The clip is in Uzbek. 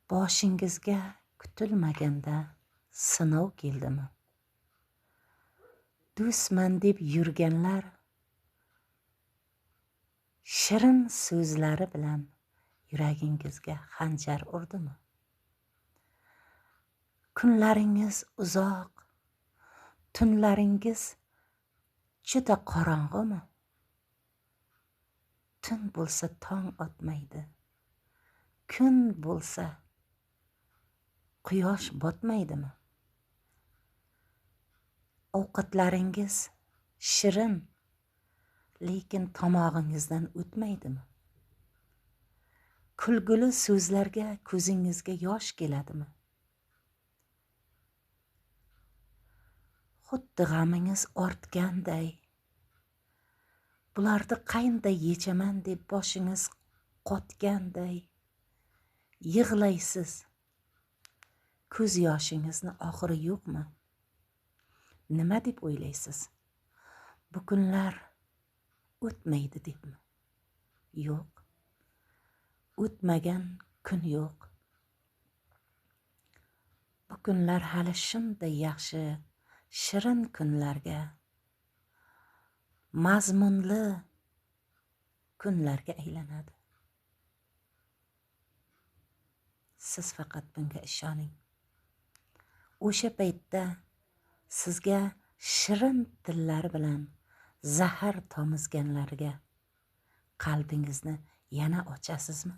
Boshingizga kutilmaganda sinov keldimi? Do'stman deb yurganlar shirin so'zlari bilan yuragingizga xanjar urdimi? Kunlaringiz uzoq, tunlaringiz juda qorong'imi? Tun bo'lsa tong otmaydi, kun bo'lsa quyosh botmaydimi? Ovqatlaringiz shirin, lekin tomog'ingizdan o'tmaydimi? Kulgili so'zlarga ko'zingizga yosh keladimi? Xuddi g'amingiz ortganday, bularni qanday yechaman deb boshingiz qotganday yig'laysiz. Ko'z yoshingizni oxiri yo'qmi? Nima deb o'ylaysiz? Bu kunlar o'tmaydi debmi? Yo'q. O'tmagan kun yo'q. Bu kunlar hali shunday yaxshi, shirin kunlarga, mazmunli kunlarga aylanadi. Siz faqat bunga ishoning. O'sha paytda sizga shirin tillari bilan zahar tomizganlarga qalbingizni yana ochasizmi?